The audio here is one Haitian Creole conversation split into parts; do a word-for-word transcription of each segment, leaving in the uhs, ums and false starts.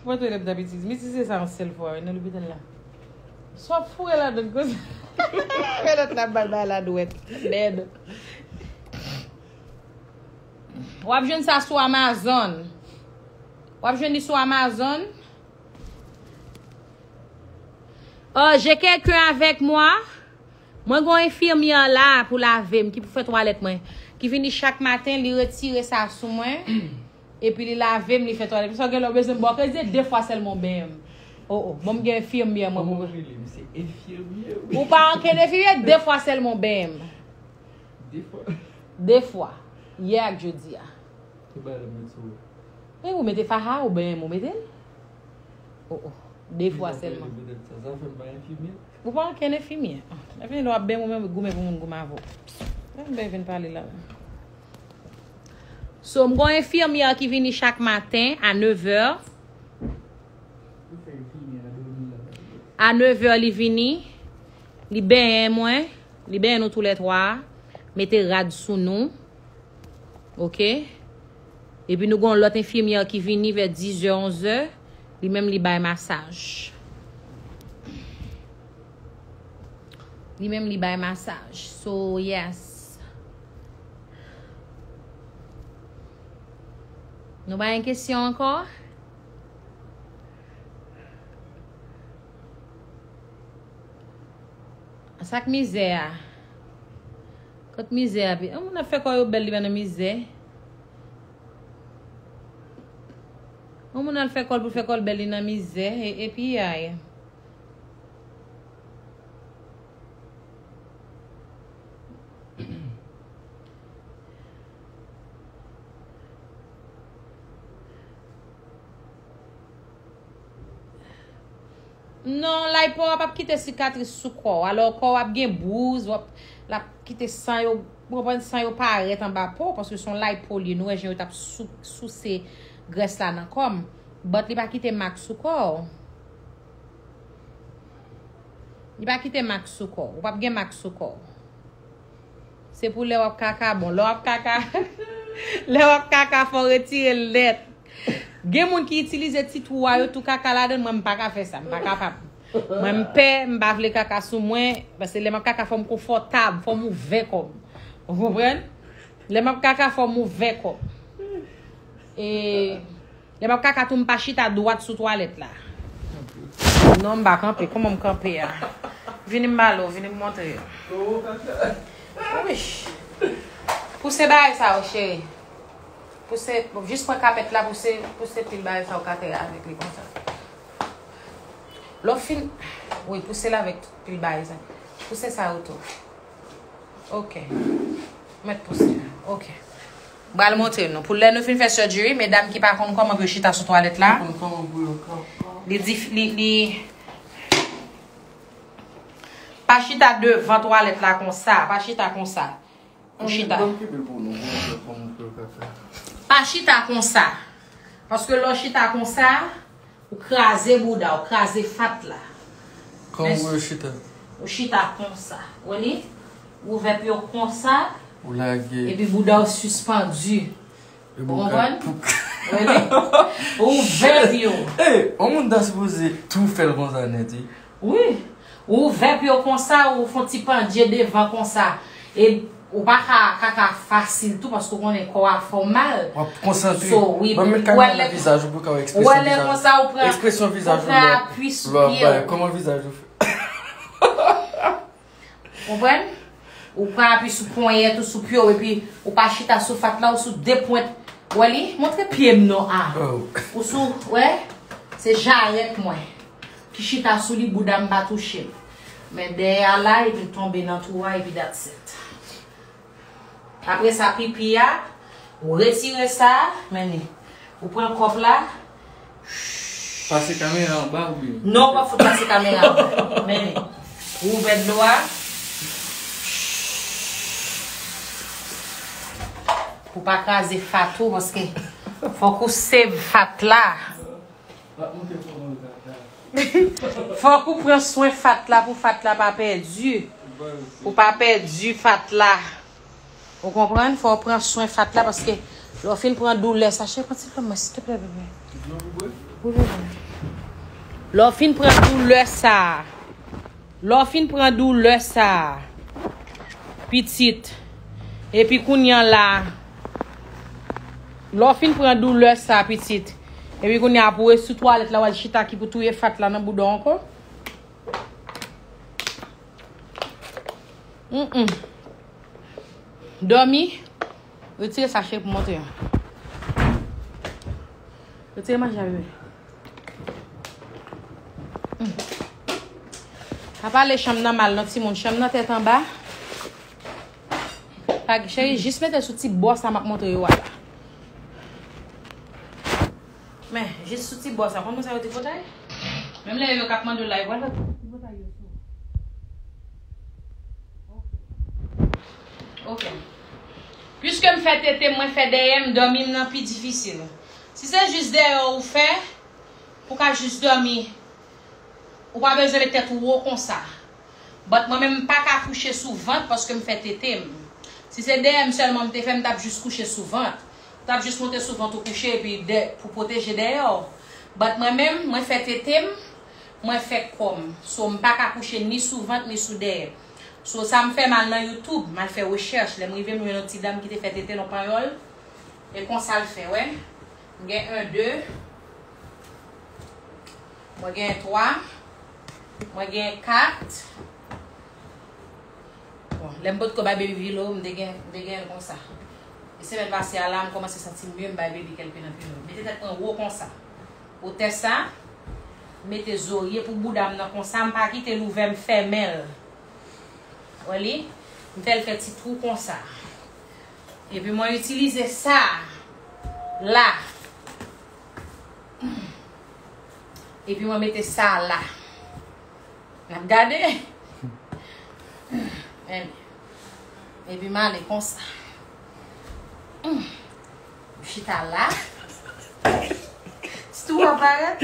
Mwen te lè m t ap itiz. Miti se sa yon sèl fwa, wi, nan lopital la. Sa w ap foure ladan konsa. Fè lòt la bal bay la dwèt. Dead. W ap jwenn sa sou Amazon. W ap jwenn li sou Amazon. Oh, j'ai quelqu'un avec moi. Mwen gen yon enfimyè la pou lave m, ki pou fè twalèt mwen. Ki vini chak maten, li retire sa sou mwen. Epi li lave m, li fè twalèt. Sa gen lè w bezwen m ba w kredi, de fwa sèlman w benyen m. Oh, oh. Bon, m gen enfimyè mwen pou. Kòman w rele m? Se enfimyè, wi. Ou pa ankenn enfimyè, de fwa sèlman w benyen m. De fwa? De fwa. Yè ak jodi a. Ki bagay la mete sou ou? E ou mete faha, ou benyen m, ou mete l? Oh, oh. De fwa sèlman. Sa, sa fè m pa enfimyè. Ou pa ankenn enfimyè. Enfimyè, lè w ap benyen m, ou menm goumen pou moun goumen avè w. Ann ben vin pale la. So, m gon enfimyè ki vini chak maten a nevè. A nevè li vini, li benyen mwen, li benyen nou toulètwa, mete rad sou nou. Oke? Epi nou gon lòt enfimyè ki vini vè dizè, onzè, li menm li bay masaj. Li menm li bay masaj. So, yes. Nou pa gen kesyon ankò? Sa k mizè a? Kot mizè a? Yon moun ap fè kò yo bèl, li pa nan mizè. Yon moun al fè kò l pou fè kò l bèl, li nan mizè. E, epi ay. Non, lipo a p ap kite sikatris sou kò w. Alò, kò w ap gen bouz, w ap, l ap kite san yo, w konprann, san yo parèt anba po w, paske se yon lipo li ye, nou wè jan yo t ap sou-, souse grès la nan kò m. But li pa kite mak sou kò w. Li pa kite mak sou kò w. Ou p ap gen mak sou kò w. Se pou lè w ap kaka, bon, lè w ap kaka, lè w ap kaka, fò w retire l nèt. Gen moun ki itilize ti twou a, yo tou kaka ladan l, mwen, m pa ka fè sa, m pa kapab. Mwen, m pè, m pa vle kaka sou mwen, paske lè m ap kaka, fò m konfòtab, fò m ouvè kò m. Ou konprann? Lè m ap kaka, fò m ouvè kò m. E Lè m ap kaka tou, m pa chita dwat sou twalèt la. Non, m pa kanpe. Kòman m kanpe a? Vini m ba l ou, vini m montre yo. Wi. Pouse bagay sa yo, cheri. Pouse, jis pran kapèt la, pouse, pouse pil bagay sa yo k atè a avèk li konsa. Lè w fin, wi, pouse l avèk tout pil bagay sa. Pouse sa yo tou. Ok. Mèt pouse. Ok. M pral montre nou. Pou lè nou fin fè surgery, medam ki pa konn kòman pou yo chita sou twalèt la, konn kòman pou yo kanpe. Li di, li, li, pa chita devan twalèt la konsa. Pa chita konsa. Ou chita. Ban m kenbe l pou nou, pou nou wè kòman pou yo ka fè. Pa chita konsa. Paske lè w chita konsa, ou kraze bouda, ou kraze fat la. Kòman pou yo chita? Ou chita konsa. Ou li? Ou ouvè pye w konsa. Ou lage. Epi bouda w sispandi. Ou konprann? Ou li? Ou ouvè pye w. Ey, yon moun ta sipoze tou fè l konsa nèt, wi. Wi. Ou ouvè pye w konsa, ou fè yon ti pandye devan konsa. E ou pa ka kaka fasil tou, paske ou konnen kò a fè w mal. W ap konsantre. So, wi, ban m met kamera nan vizaj ou pou w ka wè ekspresyon vizaj ou. Ou wè lè konsa, ou pran, ekspresyon vizaj ou, ou pran apui sou pye w. Kòman vizaj ou fè? Konprann? Ou pran apui sou ponyèt ou, sou pye w, epi ou pa chita sou fat la, ou sou de pwent. Wè li? Montre pye m non a. Oh. Ou sou, wè? Se jarèt mwen. Ki chita sou li, bouda m pa touche l. Men dèyè a la, epi l tonbe nan twou a, epi that's it. Apre sa, pipi a, ou retire sa, men li. Ou pran kòp la. Pase kamera anba oubyen? Non, ou pa fout pase kamera anba. Men li. Ou ouvè dlo a. Pou pa kraze fat ou, paske fòk ou save fat la. Fòk ou pran swen fat la pou fat la pa pèdi. Ou pa pèdi fat la. Ou konprann? Fò w pran swen fat la paske lè w fin pran doulè sa, cheri, pran ti dlo mwen, silteplè, bebe. Dlo pou bwè? Lè w fin pran doulè sa a, lè w fin pran doulè sa a, pitit, epi kounye a la, lè w fin pran doulè sa a, pitit, epi kounye a pou w sou twalèt la, w al chita ki pou touye fat la nan bouda w ankò. Mm-mm. Dòmi. Retire sa, cheri, pou montre yo. Retire manje a, bebe. Mm. Pa pale chanm nan mal, non, timoun. Chanm nan tèt anba. Pa, cheri, jis mete sou ti bò sa m ap montre yo a la. Men, jis sou ti bò sa. Konn moun sa yo tripotay? Menm lè yo k ap mande w la, yo pral fè tripotay yo sou. Ok. Ok. Piske m fè tete m, mwen fè dèyè m, dòmi m nan pi difisil. Si se jis dèyè w ou fè, pou ka jis dòmi, ou pa bezwen met tèt ou wo konsa. But mwen menm, m pa ka kouche sou vant paske m fè tete m. Si se dèyè m sèlman m te fè, m t ap jis kouche sou vant. M t ap jis monte sou vant ou kouche epi dè, pou pwoteje dèyè w. But mwen menm, mwen fè tete m, mwen fè kò m. So, m pa ka kouche ni sou vant, ni sou dèyè. So, sa m fè, m al nan YouTube, m al fè rechèch. Lè m rive, m jwenn yon ti dam ki te fè tete l yon panyòl. E konsa l fè, wè. M gen en, de. Mwen gen twa. Mwen gen kat. Bon, lè m potko bay baby pillow, m te gen, m te gen l konsa. E semèn pase a la, m kòmanse santi m mye, m bay baby kèlke nan pillow. Mete tèt mwen wo konsa. Wotè sa, mete zorye pou bouda m nan konsa, m pa kite l ouvè, m fèmen l. Wè li? M fè l fè ti twou konsa. Epi mwen itilize sa la. Epi mwen mete sa la. N ap gade. Men, epi m ale konsa. M chita la. Ti twou a parèt.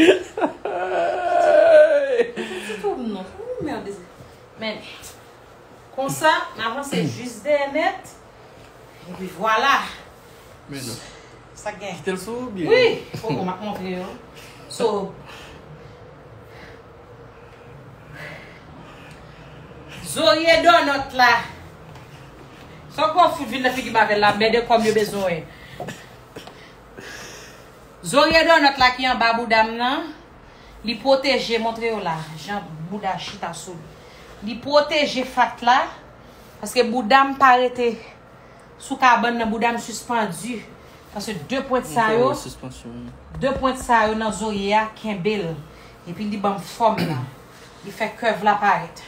Ti twou m non. Ou mède. Men, konsa, m avanse jis dèyè nèt. Epi vwala. Men non. Sa k gen? Kite l sou ou byen? Wi. Poko, m ap montre yo. So, zorye donòt la. Sa w kwè w fout vin nan figi m avè l la, mède kò m yo bezwen wè. Zorye donòt la ki anba bouda m nan, li pwoteje, montre yo la, jan bouda chita sou li. Li pwoteje fat la, paske bouda m pa rete sou kabann nan, bouda m sispandi. Paske de pwent sa yo, de pwent sa yo nan zorye a kenbe l. Epi li ban m fòm nan. Li fè kèv la parèt.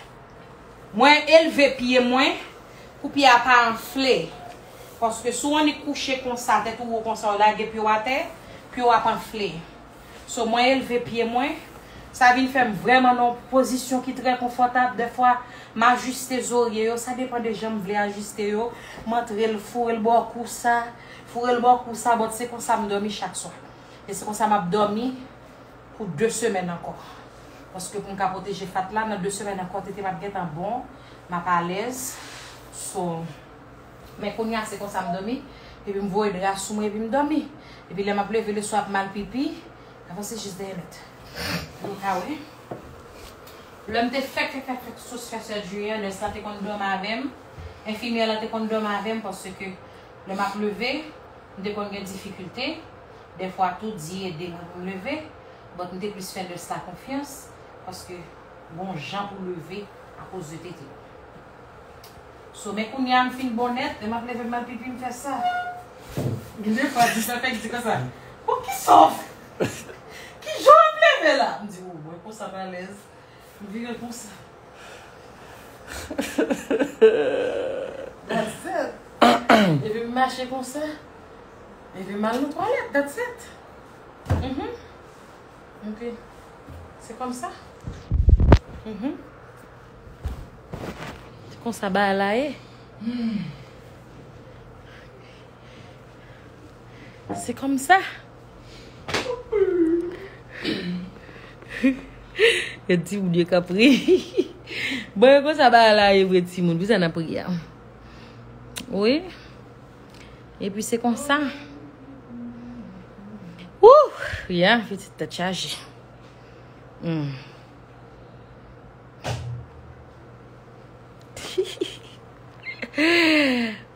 Mwen elve pye mwen pou pye a pa anfle. Paske si w annik kouche konsa, tèt ou wo konsa, w lage pye w atè, pye w ap anfle. So, mwen elve pye mwen. Sa vin fè m vrèman nan yon pozisyon ki trè konfòtab. Dèfwa, m ajiste zorye yo. Sa depann de jan m vle ajiste yo. M antre l, foure l bò kou sa, foure l bò kou sa, but se konsa m dòmi chak swa. E se konsa m ap dòmi pou de semèn ankò. Paske pou m ka pwoteje fat la, nan de semèn ankò, tete m ap gentan bon, m ap alèz. So, men kounye a, se konsa m dòmi. Epi m voye dra sou mwen, epi m dòmi. Epi lè m ap leve leswa ap mal pipi, avanse jis dèyè nèt. Nou ka wè. Lè m te fèk, fèk, fèk, fèk sou fè surgery an, nès la te konn dòmi avè m. Enfimyè la te konn dòmi avè m paske lè m ap leve, m te konn gen difikilte. Dèfwa tou, di ede mwen pou m leve. But m te plis fè nès la konfyans, paske gon jan pou leve akoz de tete. So, men kounye a m fin bon nèt, lè m ap leve m al pipi, m fè sa. Gen de fwa, di sa fèk di konsa. Bon, kisa w fè? Ki jan w ap leve la? M di, o, mwen konsa m alèz. M vire konsa. That's it. Epi m mache konsa. Epi m al nan twalèt. That's it. Mhm. Ok. Se konsa. Mhm. Se konsa bagay la ye. Hmm. Se konsa. Yo di moun yo ka priye. Bon, e konsa bagay la ye vre, timoun. Pou sa n ap priye a. Wi. Epi se konsa. Wouh! Ya, pitit tèt chaje. Hmm.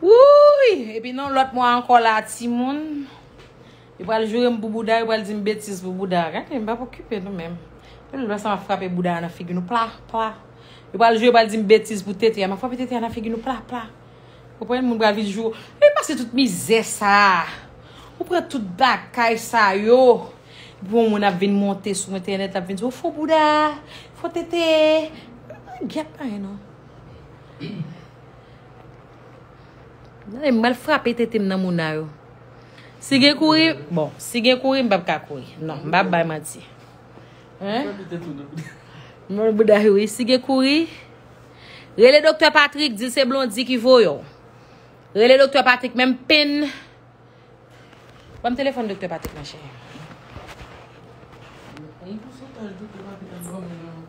Wouy! Epi nan lòt mwa ankò la, timoun. Yo pral joure m pou bouda, yo pral di m betiz pou bouda. Gade, m p ap okipe nou menm. Lè sa m ap frape bouda nan figi nou, pla, pla. Yo pral joure, yo pral di m betiz pou tete a. M ap frape tete a nan figi nou, pla, pla. Ou konprann? Moun pral vin joure. E pase tout mizè sa. Ou pran tout bagay sa yo. Bon, moun ap vin monte sou entènèt, ap vin di, "Ou fo bouda, fo tete." Gyèt anyen non. Gade, m pral frape tete m nan moun nan yo. Si gen kouri, bon, si gen kouri, m p ap ka kouri. Non, m p ap bay manti. Hein? Mwen bouda wi, si gen kouri, rele Doktè Patrick, di l se Blondy ki voye w. Rele Doktè Patrick, menm pen. Ban m telefòn Doktè Patrick, ma chère. Yon pousantaj Doktè Patrick ap ba mwen nan.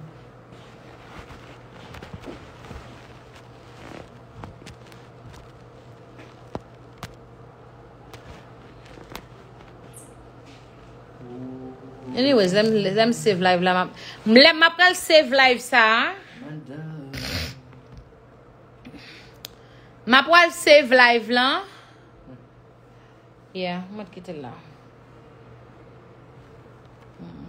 Anyways, lè m, lè m save live la, m ap, lè m ap pral save live sa a. M ap pral save live lan. Yeah, mwen kite l la. Hmm.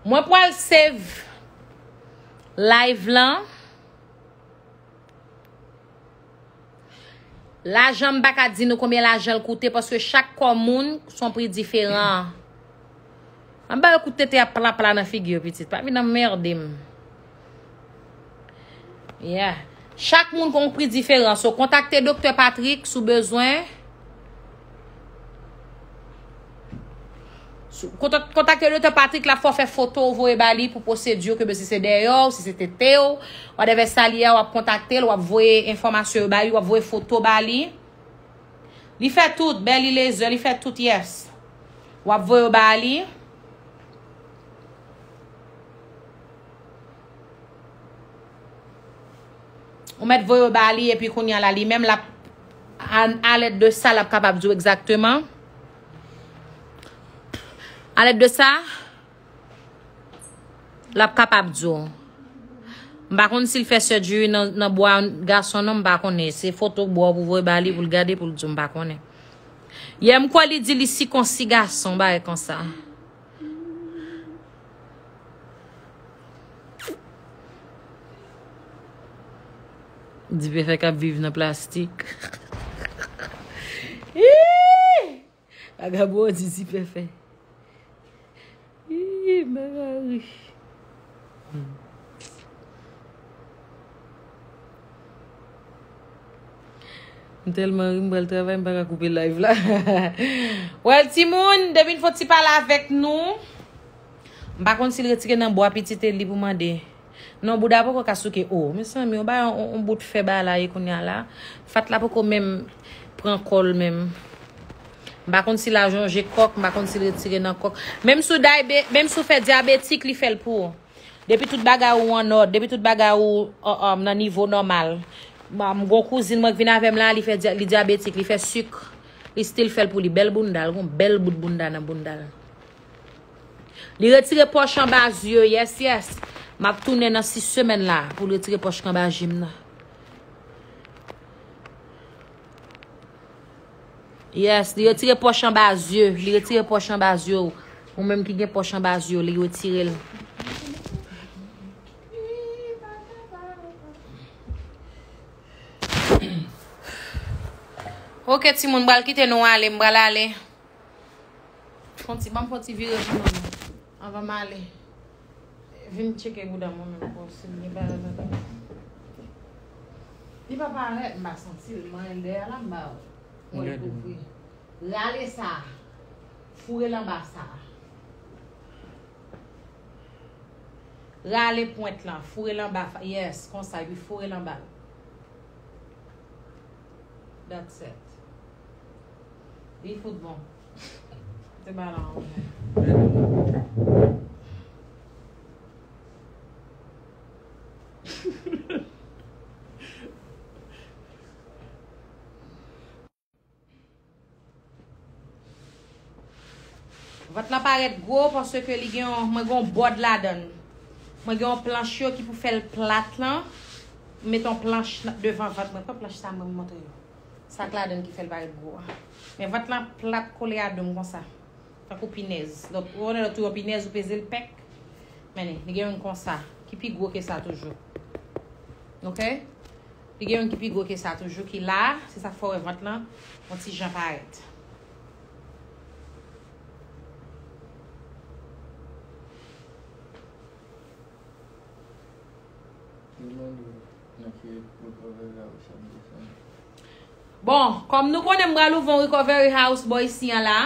Mwen pral save live lan. Lajan, m pa ka di nou konbyen lajan l koute, paske chak kò moun se yon pri diferan. An ba yo kout tete a pla pla nan figi yo, pitit. Pa vin anmède m. Yeah. Chak moun gen yon pri diferan. So, kontakte Doktè Patrick si w bezwen. Sou, kontak-, kontakte Doktè Patrick, l ap fè w fè foto, w voye ba li pou pwosedi yo, ke si se dèyè w, si se tete w, whatever sa l ye a, w ap kontakte l, w ap voye enfòmasyon yo ba li, w ap voye foto ba li. Li fè tout, bèl li lezè, li fè tout, yes. W ap voye yo ba li. Ou mèt voye yo ba li, epi kounye a la, li menm, l ap, a, alèd de sa, l ap kapab di w egzakteman. Alèd de sa, l ap kapab di w. M pa konn si l fè surgery nan, nan bwa gason non, m pa konnen. Se foto bwa pou voye ba li, pou l gade, pou l di w, m pa konnen. Yè, m kwè li di li sikonsi gason, bagay konsa. Dipèfè k ap viv nan plastik. Ih! Vagabon di Dipèfè. Ih, Mari. M tèlman ri, m pral travay, m pa ka koupe live la. Well, timoun, depi n fè yon ti pale avèk nou, m pa konn si l retire nan bwa pitit li pou mande. Non, bouda poko ka souke. O, mezanmi, yon bagay, yon, yon bout fè bagay la ye kounye a la. Fat la poko menm pran kò l menm. M pa konn si l a jonje kòk, m pa konn si l retire nan kòk. Menm si w daybe-, menm si w fè dyabetik, li fè l pou ou. Depi tout bagay ou an nòd, depi tout bagay ou, o, o, nan nivo nòmal. M, m gon kouzin mwen k vin avè m la, li fè dya-, li dyabetik, li fè sik. Li still fè l pou li. Bèl bounda, l gon bèl bout bounda nan bounda l. Li retire pòch anba zye, yes, yes. M ap tounen nan sis semèn la pou l retire pòch k anba je m nan. Yes, li retire pòch anba zye. Li retire pòch anba zye w. Ou menm ki gen pòch anba zye w, li retire l. Ok, timoun, m pral kite nou ale, m pral ale. Fon ti, ban m fon ti vire pou nou anvan m ale. Vin tcheke bouda mwen menm pou si l gen bagay ladan. Li pa parèt, m pa santi l, men dèyè la m ba ou. Mwen kouvri. Rale sa. Foure l anba sa. Rale pwent lan, foure l anba fa-, yes, konsa, epi foure l anba l. That's it. Li fout bon. Se pa la anyen. Vant lan parèt gwo paske li gen yon, mwen gen yon bòd ladan l. Mwen gen yon planch yo ki pou fè l plat lan. M met yon planch nan- devan vant mwen. Pran planch sa mwen montre yo. Sa k ladan l ki fè l parèt gwo a. Men vant lan plat kole a do m konsa. Tankou pinèz. Donk, ou konnen lè w touye yon pinèz, ou peze l pèk. Men li, li gen youn konsa, ki pi gwo ke sa toujou. Oke? Li gen youn ki pi gwo ke sa toujou, ki la, se sa k fè w wè vant lan yon ti jan parèt. Yo mande w nan ki recovery house w ap desann. Bon, kòm nou konnen m pral ouvè yon recovery house bò isi an la,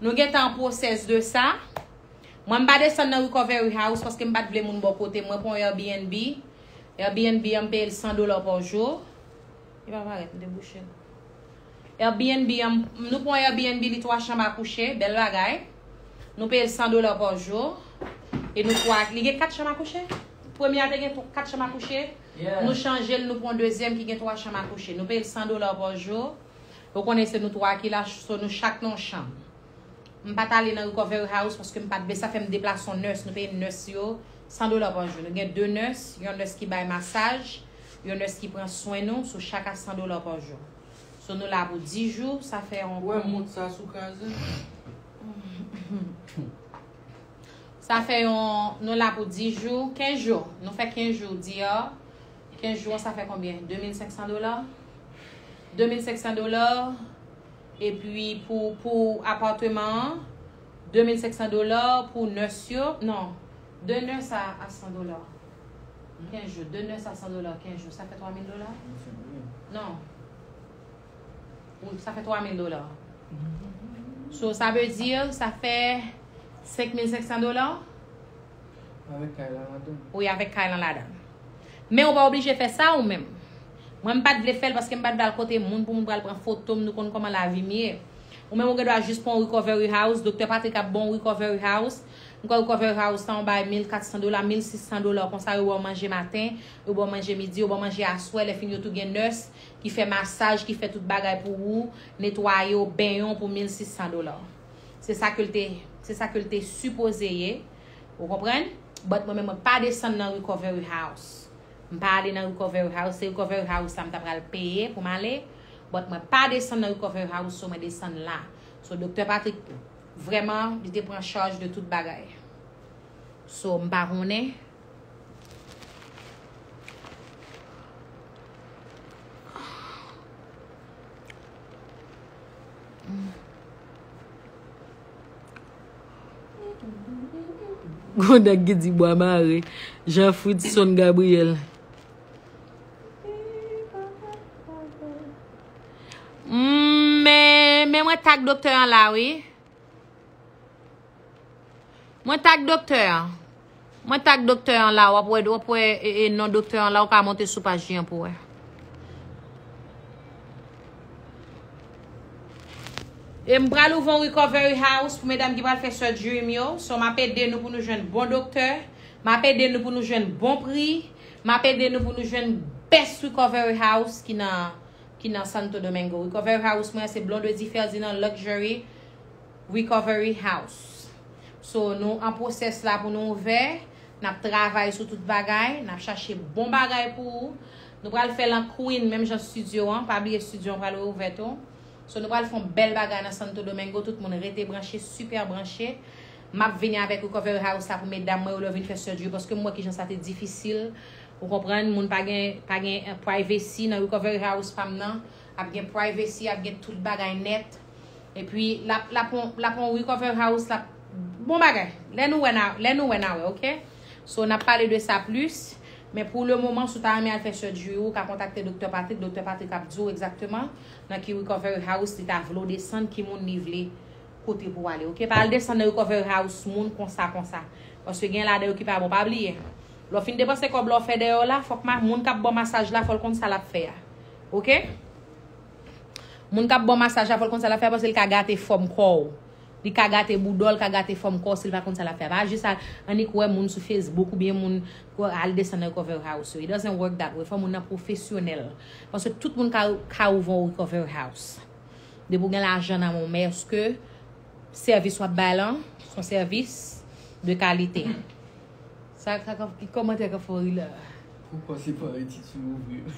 nou gentan an pwosès de sa. Mwen, m pa desann nan recovery house paske m pa t vle moun bò kote m. Mwen pran yon Airbnb. Airbnb an, m peye l san dola pa jou. Li pa parèt, m te bouche l. Airbnb an, nou pran Airbnb, li twa chanm a kouche, bèl bagay. Nou peye l san dola pa jou. E nou twa, li gen kat chanm a kouche? Premye a te gen tw- kat chanm a kouche. Yeah. Nou chanje l, nou pran dezyèm ki gen twa chanm a kouche. Nou peye l san dola pa jou. Ou konnen se nou twa ki la, so nou chak nan yon chanm. M pa t ale nan recovery house paske m pa t vle, sa fè m deplase yon nurse. Nou peye nurse yo san dola pa jou. Nou gen de nurse, yon nurse ki bay masaj, yon nurse ki pran swen nou, so chak a san dola pa jou. So nou la pou dis jou, sa fè yon Ou wè mont sa sou kraze? Sa fè yon, nou la pou dis jou, kenz jou. Nou fè kenz jou, di a. Kenz jou an, sa fè konbyen? De mil senk san dola? De mil senk san dola. Epi pou, pou apatman an, de mil senk san dola, pou nurse yo, non, de nurse a, a san dola. Kenz jou, de nurse a san dola, kenz jou, sa fè twa mil dola? Non. Ou, sa fè twa mil dola. So, sa vle di, sa fè senk mil senk san dola? Avèk kay la ladan. Wi, avèk kay lan ladan. Men ou pa oblije fè sa ou menm. Mwen, m pa t vle fè l paske m pa t vle al kote moun pou moun pral pran foto m, nou konn kòman lavi m ye. Ou menm ou gen dwa jis pran yon recovery house, Doktè Patrick ap ba w recovery house. M kwè recovery house lan, ou bay mil kat san dola, mil sis san dola, konsa yo ba w manje maten, yo ba w manje midi, yo ba w manje aswè, lè fini yo tou gen nurse ki fè masaj, ki fè tout bagay pou ou, netwaye w, benyen w pou mil sis san dola. Se sa ke l te, se sa ke l te sipoze ye. Ou konprann? But mwen menm, mwen pa desann nan recovery house. M pa ale nan recovery house. Se recovery house la m ta pral peye pou m ale. But mwen pa desann nan recovery house, so mwen desann la. So, Doktè Patrick, vrèman, li te pran chaj de tout bagay. So, m pa konnen. Gon nèg ki di bwa mare, Jean Fritson Gabriel. Mm, men, men mwen tag doktè an la, wi. Mwen tag doktè an. Mwen tag doktè an la, w ap wè, w ap wè, e, e, non doktè an la, ou ka monte sou paj li an pou wè. E m pral ouvè yon recovery house pou medam ki pral fè surgery m yo. So, m ap ede nou pou nou jwenn bon doktè. M ap ede nou pou nou jwenn bon pri. M ap ede nou pou nou jwenn best recovery house ki nan, ki nan Santo Domingo. Recovery house mwen se Blondedy Ferdinand Luxury Recovery House. So, nou an pwosès la pou nou ouvè. N ap travay sou tout bagay. N ap chache bon bagay pou ou. Nou pral fè l an Queen, menm jan studio an. Pa bliye studio an pral reouvè tou. So, nou pral fè yon bèl bagay nan Santo Domingo. Tout moun rete branche, super branche. M ap vini avèk recovery house la pou medam mwen yo lè yo vin fè surgery, paske m wè kijan sa te difisil. Ou konprann, moun pa gen, pa gen, eh, privacy nan recovery house pa m nan. Ap gen privacy, ap gen tout bagay nèt. Epi, l ap, l ap on, l ap on recovery house, l ap bon bagay. Lè nou wè, n a, lè nou wè, n a wè, oke? So, n ap pale de sa plis. Men pou le moman, si w ta renmen al fè surgery, ou ka kontakte Doktè Patrick. Doktè Patrick ap di w egzakteman nan ki recovery house li ta vle w desann, ki moun li vle kote pou w ale, oke? Pa al desann nan recovery house moun konsa, konsa. Paske gen ladan yo ki pa bon. Pa bliye, lè w fin depanse kòb la w fè dèyè w la, fòk ma-, moun k ap ba w masaj la, fò l konn sa l ap fè a. Oke? Moun k ap ba w masaj la, fò l konn sa l ap fè a, paske l ka gate fòm kò w. Li ka gate bouda w, l ka gate fòm kò w si l pa konn sa l ap fè a. Pa jis al annik wè moun sou Facebook oubyen moun al desann nan recovery house yo. It doesn't work that way. Fò moun nan pwofesyonèl. Paske tout moun ka, ka ouvè yon recovery house. Depi w gen lajan nan men w, men èske Sèvis w ap bay lan, se yon sèvis de kalite. Sa, sa, sa, ki kòmantè k ap fè w ri la? Ou panse pa Etiti ouvri yo?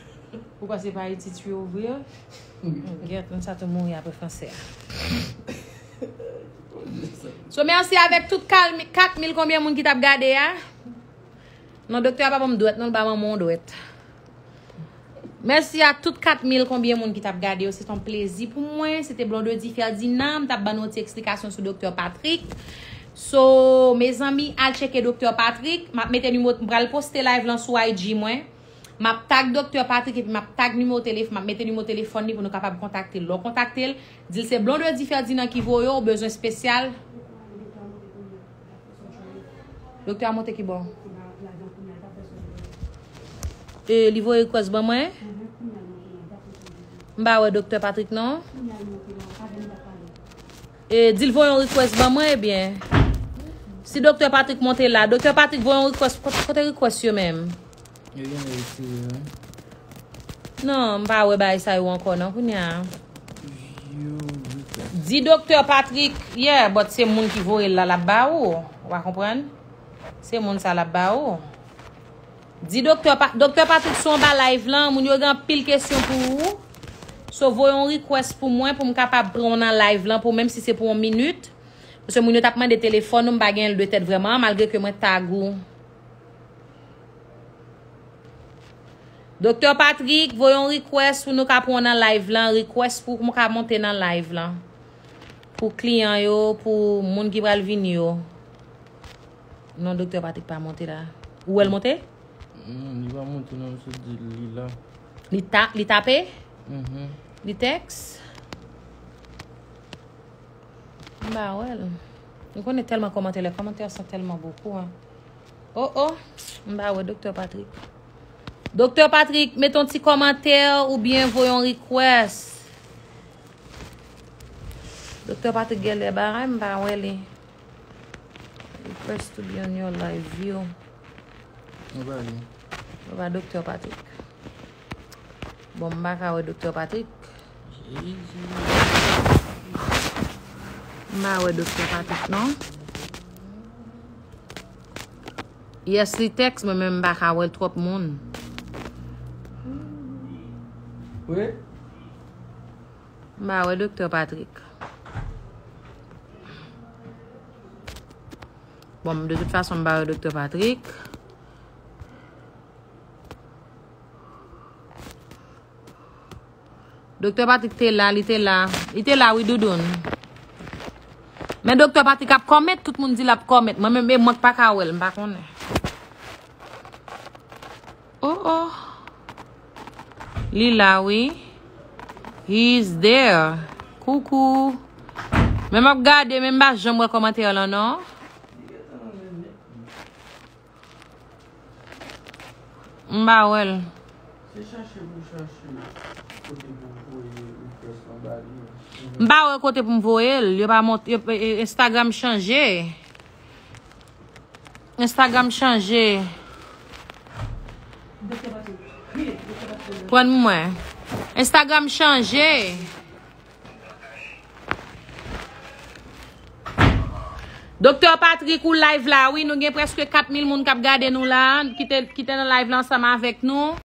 Ou panse pa Etiti ouvri yo? Wi. Gèt, moun sa tou mouri apre fransè a. So, mèsi avèk tout kat mil konbyen moun ki t ap gade a. Non, doktè a pa ban m dwèt, non, l ba manman w dwèt. Mèsi a tout kat mil konbyen moun ki t ap gade yo. Se t on plezi pou mwen. Se te Blondedy Ferdinand. M t ap ban nou yon ti eksplikasyon sou Doktè Patrick. So, mezanmi, al tcheke Doktè Patrick. M ap mete nimewo, m pral poste live lan sou I G mwen. M ap tag Doktè Patrick epi m ap tag nimewo telefòn, m ap mete nimewo telefòn li pou nou kapab kontakte l. Lè w kontakte l, di l se Blondedy Ferdinand ki voye w, bezwen espesyal. Doktè a monte ki bò? E, li voye request ban mwen? M pa wè Doktè Patrick non. E, di l voye yon request ban mwen, ebyen. Si Doktè Patrick monte la, Doktè Patrick voye yon request, kote, kote request yo menm? Yo genlè retire, wi. Non, m pa wè bagay sa yo ankò non kounye a. View request. Di Doktè Patrick, yeah, but se moun ki voye l la, l ap ba ou. Ou pa konprann? Se moun sa l ap ba ou. Di Doktè Pa-, Doktè Patrick sou anba live lan, moun yo gen anpil kesyon pou ou. So, voye yon request pou mwen, pou m kapab pran w nan live lan, pou menm si se pou yon minit. Paske moun yo t ap mande telefòn ou, m pa gen l de tèt vrèman, malgre ke mwen tag ou. Doktè Patrick, voye yon request pou nou ka pran w nan live lan, request pou m ka monte nan live lan. Pou kliyan yo, pou moun ki pral vini yo. Non, Doktè Patrick pa monte la. Ou wè l monte? Non, li pa monte non, m sot di li la. Li ta-, li tape? Mhm. Li tèks? M pa wè l. Nou konnen tèlman kòmantè, lè kòmantè san tèlman bokou, hein. Oh, oh, m pa wè Doktè Patrick. Doktè Patrick, mete yon ti kòmantè oubyen voye yon request. Doktè Patrick genlè bagay, m pa wè li. Request to be on your live view. Mwen pa li. Mwen pa Doktè Patrick. Bon, m pa ka wè Doktè Patrick. Jezi. M pa wè Doktè Patrick, non. Yes, li tèks mwen, men m pa ka wè l, twòp moun. Wi. M pa wè Doktè Patrick. Bon, de tout fason, m pa wè Doktè Patrick. Doktè Patrick te la, li te la. Li te la, wi, doudoun. Men Doktè Patrick ap kòmèt, tout moun di l ap kòmèt. Mwen menm, e mwen k pa ka wè l, m pa konnen. Oh, oh. Li la, wi. He is there. Coucou. Men m ap gade, men m pa janm wè kòmantè lan, non. M pa wè l. Se chache pou chache kote pou voye request lan ba li. M pa wè kote pou m voye l. Yo pa mont-, yo, e, e, Instagram chanje. Instagram chanje. Pran mwen. Instagram chanje. Doktè Patrick, ou live la, wi. Nou gen prèske kat mil moun k ap gade nou la, ki te, ki te nan live la ansanm avèk nou.